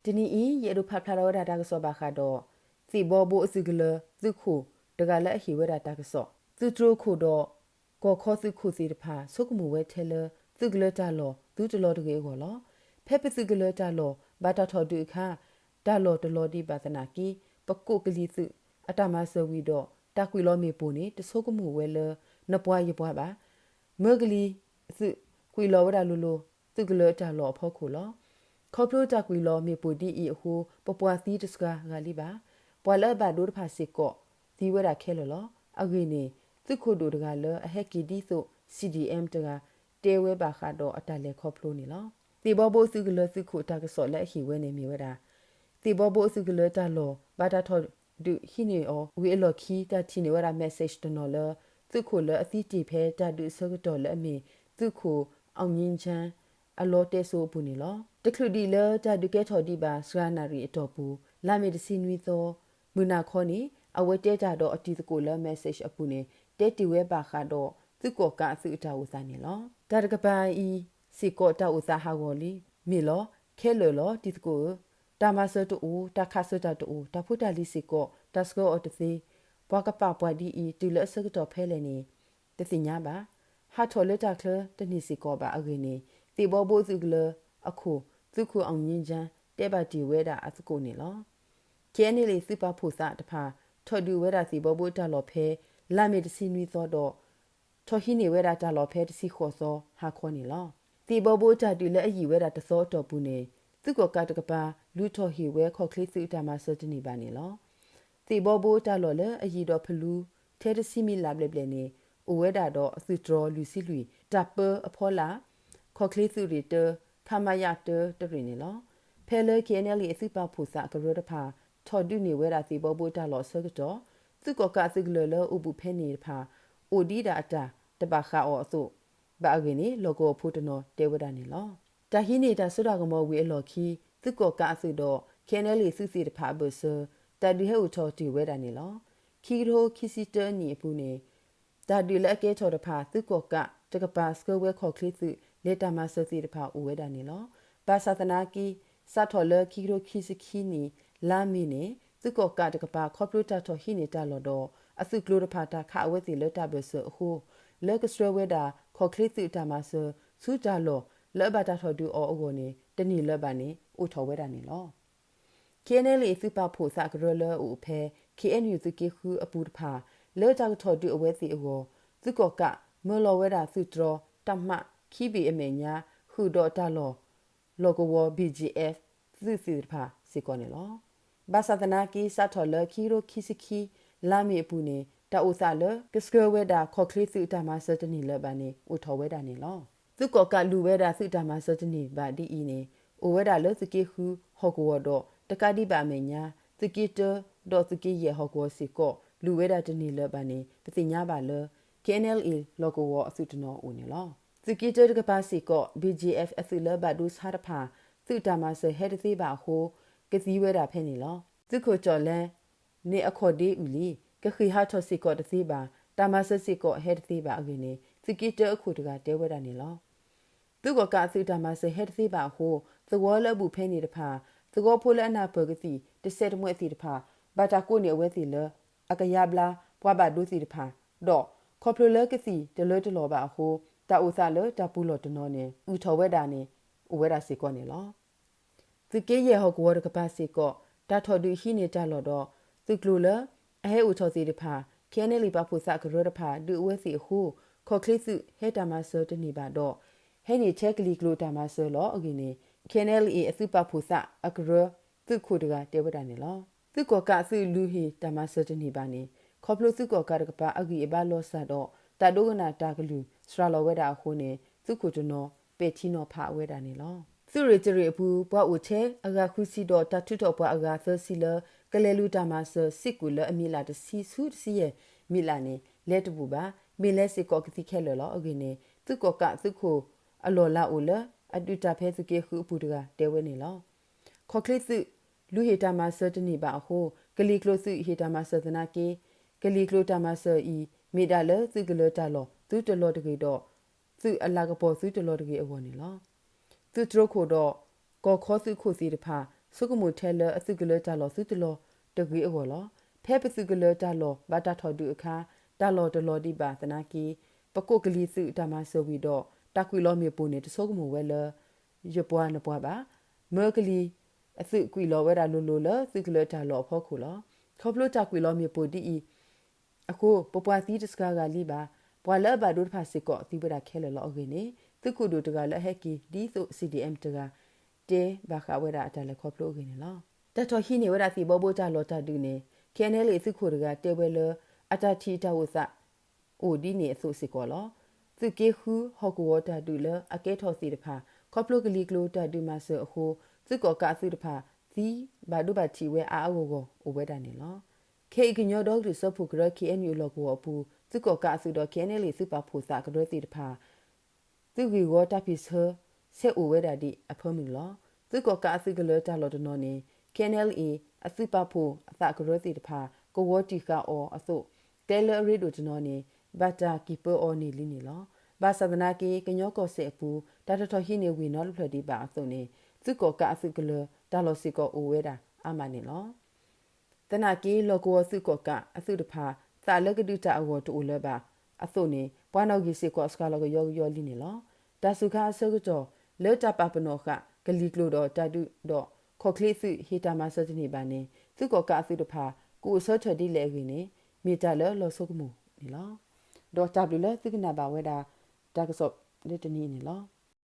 တနံၤအံၤ ယအဲၣ်ဒိးဖးဖျါထီၣ်ဝဲဒၣ်တၢ်ကစီၣ်ဘၣ်ဃးဒီး သ့ၣ်ဘီဘိအသုးကလၢၤသုးခိၣ်တဂၤလၢအဟ့ၣ်ဝဲဒၣ်တၢ်ကစီၣ်, သုးတြိၤခိၣ်ဒီး ကီၢ်ခီသုးခိၣ်သ့ၣ်တဖၣ် ဆိကမိၣ်ဝဲထဲလၢ သုးကလၢၤတၢ်လီၢ်သုတလီၤတဂ့ၤအဂီၢ်လီၤ. ဖဲပသုးကလၢၤတၢ်လီၢ် ဘၣ်တၢ်ထီၣ်ဒုးအခါ တၢ်လီၢ်တလီၤဒံးဘၣ်သနာ်က့ ပကိးကလံၤသုးအတၢ်မၤစၢၤဝံၤဒီး တၢ်ကွံာ်လီၤမ့ၣ်ပိၢ်န့ၣ် တဆိကမိၣ်ဝဲလၢ နပှၤယပှၤဘၣ်. မၢကလံၤသုးကွံာ်လီၤဝဲဒၣ်လိၤလိၤ သုးကလၢၤတၢ်လီၢ်အဖီခိၣ်လီၤ. ခီဖျိတၢ်ကွံာ်လီၤမ့ၣ်ပိၢ်ဒ်အံၤအဃိ ပပှၤသံတစှၤဂၤလံဘၣ်. ပှၤလၢအဘၣ်ဒိတဖၣ်စ့ၢ်ကီး သံဝဲဒၣ်ခဲလၢာ်လီၤ. အဂ့ၢ်န့ၣ် သုးခိၣ်ဒိၣ်တဂၤလၢအဟဲက့ၤဒ်သိး CDM တဂၤ တဲဝဲဘၣ်ဃးဒီးအတၢ်လဲၤခီဖျိန့ၣ်လီၤ. သ့ၣ်ဘီဘိသုးကလၢၤသုးခိၣ်တၢ်ကစီၣ်လၢအဟ့ၣ်ဝဲန့ၣ်မ့ၢ်ဝဲဒၣ် သ့ၣ်ဘီဘိသုးကလၢၤတၢ်လီၢ် ဘၣ်တၢ်ထီၣ်ဒုးဟံးန့ၢ်အီၤဝံၤအလီၢ်ခံ တၢ်ထံၣ်န့ၢ်ဝဲဒၣ် message တနီၤလၢ သုးခိၣ်လၢအသံတ့ၢ်ဖဲတၢ်ဒုးအဆၢကတီၢ်လၢအမ့ၢ် သုးခိၣ် အောင်ငြိမ်းချမ်း အလီတဲစိအပူၤန့ၣ်လီၤ. တချုးဒံးလၢတၢ်ဒုးကဲထီၣ်ဒံးဘၣ် စှၤနၣ်ရံၣ်အတီၢ်ပူၤ လါမ့ၤတဆံနွံသီ မုၢ်နၤခီန့ၣ် အဝဲတဲတၢ်ဒီးအတံၤသကိးလၢ message အပူၤန့ၣ် တဲတ့ၢ်ဝဲဘၣ်ဃးဒီး သုးကီၣ်ကးအသုးအတၢ်အိၣ်သးန့ၣ်လီၤ. တၢ်တကပၤအံၤစ့ၢ်ကီး တၢ်အိၣ်သးဟးဂီၤလံ မ့ၢ်လီၤ. ခဲလၢာ်လီၤ တံၤသကိးဧၢ, တၢ်မၤစၢၤတအိၣ်, တၢ်ခးစၢၤတၢ်တအိၣ်, တၢ်ဖိတၢ်လံၤစ့ၢ်ကီး တၢ်ဆှၢအီၤတသ့, ပှၤကပာ်ပှၤဒ်အံၤ တုၤလၢအဆၢကတီၢ်ဖဲလဲၣ်န့ၣ် တသ့ၣ်ညါဘၣ်. ဟးထီၣ်လၢတၢ်ချၢတန့ၢ်စ့ၢ်ကီးဘၣ်အဂ့ၢ်န့ၣ် သ့ၣ်ဘီဘိသုးကလၢၤအခိၣ် သုးခိၣ် အောင်ငြိမ်းချမ်း တဲဘၣ်တ့ၢ်ဝဲဒၣ်အသကိးန့ၣ်လီၤ. KNLA သုးပာ်ဖှိၣ်သးတဖၣ် ထီၣ်ဒုးဝဲဒၣ်သ့ၣ်ဘီဘိတၢ်လီၢ်ဖဲ လါမ့ၤတဆံနွံသီဒီး ထီၣ်ဟံးန့ၢ်ဝဲဒၣ်တၢ်လီၢ်ဖဲတဆံဃိးသီဟါခီန့ၣ်လီၤ. သ့ၣ်ဘီဘိတၢ်ဒုးလၢအယံာ်ဝဲဒၣ်တသီအတီၢ်ပူၤန့ၣ် သုးကီၣ်ကးတကပၤ လူၤထီၣ်ဟ့ၣ်ဝဲခီၣ်ချ့သုးအတၢ်မၤစၢၤတန့ၢ်ဘၣ်န့ၣ်လီၤ. သ့ၣ်ဘီဘိတၢ်လီၢ်လၢအယံၤဒီးဖလူ ထဲတဆံမံလၢ်ဘျဲၣ်ဘျဲၣ်န့ၣ် အိၣ်ဝဲဒၣ်ဒီးအသုးတြီၤလွံၢ်ဆံလွံၢ် တၢ်ပၢအဖီလာ် ခီၣ်ချ့သုးရ့ၣ်တၢ ခမရ တၢတရ့ၣ်န့ၣ်လီၤ. ဖဲလၢ KNLA အသုးပာ်ဖှိၣ်သးအကရၢတဖၣ် ထီၣ်ဒုးန့ၢ်ဝဲဒၣ်သ့ၣ်ဘီဘိတၢ်လီၢ်အဆၢကတီၢ် သုးကီၣ်ကးအသုးကလၢၤလၢအိၣ်ဘူးဖဲန့ၣ်တဖၣ် အိၣ်ဒံးဒၣ်အတၢ်တဘၣ်ဃးအီၤအသိး ဘၣ်အဂ့ၢ်န့ၣ် လီၢ်ကဝီၤဖိတနီၤတဲဝဲဒၣ်န့ၣ်လီၤ. တၢ်ဟံးန့ၢ်တၢ်စိတၢ်ကမီၤဝံၤအလီၢ်ခံ သုးကီၣ်ကးအသုးဒီး KNLA သုးသ့ၣ်တဖၣ်အဘၢၣ်စၢၤ တၢ်ဒုးဟဲအိၣ်ထီၣ်တ့ၢ်ဝဲဒၣ်န့ၣ်လီၤ. ခံကထိခံဆံတၢနံၣ်အပူၤန့ၣ် တၢ်ဒုးလၢအကဲထီၣ်တဖၣ် သုးကီၣ်ကးတကပၤဆှၢဝဲခီၣ်ချ့သုး လဲၤတၢ်မၤစၢၤသ့ၣ်တဖၣ်အိၣ်ဝဲဒၣ်န့ၣ်လီၤ. ဘၣ်ဆၣ်သနာ်က့ စးထီၣ်လၢခံကထိခံဆံခံနံၣ် လါမ့ၤန့ၣ် သုးကီၣ်ကးတကပၤ ခီဖျိတၢ်ထီၣ်ဟံးန့ၢ်တၢ်လီၢ်ဒီး အသုးကျိၤတဖၣ်တၢ်ခးအဝဲသ့ၣ်လၢတၢ်ဘၢၣ်စၢၤအဃိ လၢကဆှၢဝဲဒၣ် ခီၣ်ချ့သုးအတၢ်မၤစၢၤ ဆူတၢ်လီၢ်လၢအဘၣ်တၢ်ထီၣ်ဒုးအီၤအဂီၢ်န့ၣ် တန့ၢ်လၢၤဘၣ်န့ၣ် အိၣ်ထီၣ်ဝဲဒၣ်န့ၣ်လီၤ. KNLA သုးပာ်ဖှိၣ်သးကရၢလၢအအိၣ်ဖဲ KNU သုးက့ဃုအပူၤတဖၣ် လၢတၢ်ကထီၣ်ဒုးအဝဲသ့ၣ်အဂီၢ် သုးကီၣ်ကး မၢလီၤဝဲဒၣ်သုးတြီၤ တၢ်မး ခံဘ့ၣ်အမဲာ်ညါ ဃုာ်ဒီးတၢ်လီၢ် လီၢ်ကဝီၤ BGF သုးသ့ၣ်တဖၣ်စ့ၢ်ကီးန့ၣ်လီၤ. ဘၣ်ဆၣ်သနာ်က့ စးထီၣ်လၢခံကထိခံဆံခံ လါမ့ၤအပူၤန့ၣ် တၢ်အိၣ်သးလၢ ကဆှၢဝဲဒၣ်ခီၣ်ချ့သုးအတၢ်မၤစၢၤတန့ၢ်လၢၤဘၣ်န့ၣ် အိၣ်ထီၣ်ဝဲဒၣ်န့ၣ်လီၤ. သုးကီၣ်ကးလူၤဝဲဒၣ်သုးတၢ်မၤစၢၤတန့ၢ်ဘၣ်ဒ်အံၤန့ၣ် အိၣ်ဝဲဒၣ်လၢသုးက့ဃုဟီၣ်ကဝီၤဒီး တကးဒံးဘၣ်အမဲာ်ညါ သုးက့တၢ ဒီးသုးက့ယဲၢ်ဟီၣ်ကဝီၤစ့ၢ်ကီး လူၤဝဲဒၣ်တန့ၢ်လၢၤဘၣ်န့ၣ် ပသ့ၣ်ညါဘၣ်လၢ KNLA လီၢ်ကဝီၤအသုးတနီၤအိၣ်န့ၣ်လီၤ. သုးက့တၢတကပၤစ့ၢ်ကီး BGF အသုးလၢဘၣ်ဒိဆါတဖၣ် သုးတၢ်မၤစၢၤဟဲတသ့ဘၣ်အဃိ ကသံဝဲဒၣ်ဖဲန့ၣ်လီၤ. သုးခိၣ်ကၠီၣ်လဲ န့ၣ်အခီၣ်ဒ့အုၣ်လံ, ကဃ့ၢ်ဟးထီၣ်စ့ၢ်ကီးတသ့ဘၣ်, တၢ်မၤစၢၤစ့ၢ်ကီးဟဲတသ့ဘၣ်အဂ့ၢ်န့ၣ် သုးက့တၢအခိၣ်တဂၤတဲဝဲဒၣ်န့ၣ်လီၤ. သုးကီၣ်ကးအသုးတၢ်မၤစၢၤဟဲတသ့ဘၣ်အဃိ သဝီလၢအဘူးဖဲန့ၣ်တဖၣ် သဝီဖိလၢအနၢ်ပၢၢ်ကသံၣ် တစဲးတမှဲးသ့ၣ်တဖၣ် ဘၣ်တၢ်ကိးန့ၢ်အဝဲသ့ၣ်လၢ အကယါဘျါ ပှၤဘၣ်ဒိသ့ၣ်တဖၣ် ဒီး ခီဖျိလၢကသံၣ်တလၢတလီၢ်ဘၣ်အဃိ တၢ်အိၣ်သးလၢတၢ်ပူၤလီၢ်တနီၤန့ၣ် အုၣ်ထီၣ်ဝဲဒၣ်န့ၣ် အိၣ်ဝဲဒၣ်စ့ၢ်ကီးန့ၣ်လီၤ. သုးက့ယဲၢ်ဟီၣ်ကဝီၤတကပၤစ့ၢ်ကီး တၢ်ထီၣ်ဒုးဟံးန့ၢ်တၢ်လီၢ်ဒီး သုးကျိၤလၢ အဟဲအိၣ်ထီၣ်သ့ၣ်တဖၣ် KNLA ပာ်ဖှိၣ်သးကရၢတဖၣ် ဒုးအဝဲသ့ၣ်အဃိ ခီၣ်ချ့သုးဟဲတၢ်မၤစၢၤတန့ၢ်ဘၣ်ဒီး ဟဲန့ၢ်ထဲကလံၤကျိၤတၢ်မၤစၢၤလီၤအဂ့ၢ်န့ၣ် KNLA အသုးပာ်ဖှိၣ်သးအကရၢ သုးခိၣ်တဂၤတဲဝဲဒၣ်န့ၣ်လီၤ. သုးကီၣ်ကးအသုးလူၤဟ့ၣ်တၢ်မၤစၢၤတန့ၢ်ဘၣ်န့ၣ် ခီဖျိသုးကီၣ်ကးတကပၤအဂံၢ်အဘါလီၤစၢ်ဒီး တၢ်ဒိကနၣ်တၢ်ကလုၢ်စှၤလီၤဝဲဒၣ်အဃိန့ၣ် သုးခိၣ်တနီၤ ပဲာ်ထံနီၤဖးဝဲဒၣ်န့ၣ်လီၤ. သုးရ့ၣ်တရ့ၣ်အပူၤ ပှၤအိၣ်ထဲအဂၤဃုဆံဒီး တၢ်ထုးထီၣ်ပှၤအဂၤသၢဆံလၢ ကလဲၤလူၤတၢ်မၤစၢၤ စ့ၢ်ကီးလၢအမံၤလၢ်တဆံဆူတဆံယဲၢ်မံၤလၢ်န့ၣ် လဲၤတဘူးဘၣ်. မ့ၢ်လဲၤစ့ၢ်ကီးကသံခဲလၢာ်လီၤအဂ့ၢ်န့ၣ် သုးကီၣ်ကးသုးခိၣ်အလီၢ်လၤအိၣ်လၢ အဒုးတၢ်ဖဲသုးက့ဃုအပူၤတဂၤတဲဝဲန့ၣ်လီၤ. ခီၣ်ချ့သုး လူၤဟ့ၣ်တၢ်မၤစၢၤတန့ၢ်ဘၣ်အဃိ ကလံၤကျိၤသုးဟ့ၣ်တၢ်မၤစၢၤသနာ်က့ ကလံၤကျိၤတၢ်မၤစၢၤအံၤ မ့ၢ်ဒၣ်လၢသုးကလၢၤတၢ်လီၢ်သုတလီၤတဂ့ၤဒီး သုးအလၤကပီၤသုတလီၤတဂ့ၤအဂီၢ်န့ၣ်လီၤ. သုးတြိၤခိၣ်ဒီး ကီၢ်ခီသုးခိၣ်သ့ၣ်တဖၣ် ဆိကမိၣ်ထဲလၢအသုးကလၢၤတၢ်လီၢ်သုတလီၢ်တဂ့ၤအဂီၢ်လီၤ. ဖဲပသုးကလၢၤတၢ်လီၢ်ဘၣ်တၢ်ထီၣ်ဒုးအခါ တၢ်လီၢ်တလီၤဒံးဘၣ်သနာ်က့ ပကိးကလံၤသုးတၢ်မၤစၢၤဝံၤဒီး တၢ်ကွံာ်လီၤမ့ၣ်ပိၢ်န့ၣ် တဆိကမိၣ်ဝဲလၢ ယပှၤနပှၤဘၣ်. မၢကလံၤအသုးကွံာ်လီၤဝဲဒၣ်လိၤလိၤလၢသုးကလၢၤတၢ်လီၢ်အဖီခိၣ်လီၤ. ခီဖျိတၢ်ကွံာ်လီၤမ့ၣ်ပိၢ်ဒ်အံၤအဃိ ပပှၤသံတစှၤဂၤလံဘၣ်. ပှၤလၢအဘၣ်ဒိတဖၣ်စ့ၢ်ကီးသံဝဲဒၣ်ခဲလၢာ်လီၤ. အဂ့ၢ်န့ၣ် သုးခိၣ်ဒိၣ်တဂၤလၢအဟဲက့ၤဒ်သိး CDM တဂၤ တဲဘၣ်ဃးဝဲဒၣ်အတၢ်လဲၤခီဖျိအဂ့ၢ်န့ၣ်လီၤ. တၢ်ထီၣ်ဟံးန့ၢ်ဝဲဒၣ်သံၣ်ဘီဘိတၢ်လီၢ်တၢ်ဒုးန့ၣ် KNLA သုးခိၣ်တဂၤတဲဝဲလၢ အတၢ်ထံၣ်တၢ်အိၣ်သး အိၣ်ဒ်န့ၣ်အသိးစ့ၢ်ကီးလီၤ. သုးက့ဃုဟီၣ်ကဝီၤတၢ်ဒုးလၢအကဲထီၣ်သ့ၣ်တဖၣ် ခီဖျိကလံၤကျိၤတၢ်ဒုးမၤစၢၤအဃိ သုးကီၣ်ကးအသုးတဖၣ် သံဘၣ်ဒိဘၣ်ထံးဝဲအါအါဂီၢ်ဂီၢ်အိၣ်ဝဲဒၣ်န့ၣ်လီၤ. ခဲအံၤကညီဒီကလုာ်စၢဖှိၣ်ကရၢ KNU လီၢ်ကဝီၤအပူၤ သုးကီၣ်ကးအသုးဒီး KNLA သုးပာ်ဖှိၣ်သးကရၢသ့ၣ်တဖၣ် သုးဂ့ၢ်ဝီတၢ်ဖံးဆၢ ဆဲးအိၣ်ဝဲဒၣ်ဒံးအဖၢမုၢ်န့ၣ်လီၤ. သုးကီၣ်ကးအသုးကလၢၤတၢ်လီၢ်တနီၤန့ၣ် KNLA အသုးပာ်ဖှိၣ်အသးကရၢသ့ၣ်တဖၣ် ကဝီၤတံၢ်ဃာ်အီၤအသိး တဲလၢအရ့ဒိၣ်တနီၤန့ၣ် ဘၣ်တၢ်က့ၤပၢအီၤန့ၢ်လံန့ၣ်လီၤ. ဘၣ်ဆၣ်သနာ်က့ ကညီကီၢ်စဲၣ်အပူၤ တၢ်တထီၣ်ဟံးန့ၢ်ဝ့ၢ်နီတဖျၢၣ်ဒံးဘၣ်အသိးန့ၣ် သုးကီၣ်ကးအသုးကလၢၤတၢ်လီၢ်စ့ၢ်ကီးအိၣ်ဝဲဒၣ်အါမးန့ၣ်လီၤ. သနာ်က့ လီၢ်ကဝီၤသုးကီၣ်ကးအသုးတဖၣ် သးလၢကဒုးတၢ်အဂီၢ်တအိၣ်လၢၤဘၣ်အသိးန့ၣ် ပှၤနီၣ်ဂံၢ်စ့ၢ်ကီးစှၤလီၤကယီကယီလံန့ၣ်လီၤ. တၢ်စူၤခါအဆၢကတီၢ် လၢတၢ်ပာ်ပနီၣ်ဃာ်ကလံၤကျိၤဒီးတၢ်ဒုးဒီး ခီၣ်ချ့သုးဟ့ၣ်တၢ်မၤစၢၤတန့ၢ်ဘၣ်န့ၣ် သုးကီၣ်ကးအသုးတဖၣ် ကအိၣ်ဆၢထၢၣ်ဒ်လဲၣ်အဂ့ၢ်န့ၣ် မ့ၢ်တၢ်လၢလီၤဆိကမိၣ်န့ၣ်လီၤ. ဒီးတၢ်ဘျုးလၢသုကနၣ်ဘၣ်ဝဲဒၣ် တၢ်ကစီၣ်လၢတနံၤအံၤန့ၣ်လီၤ.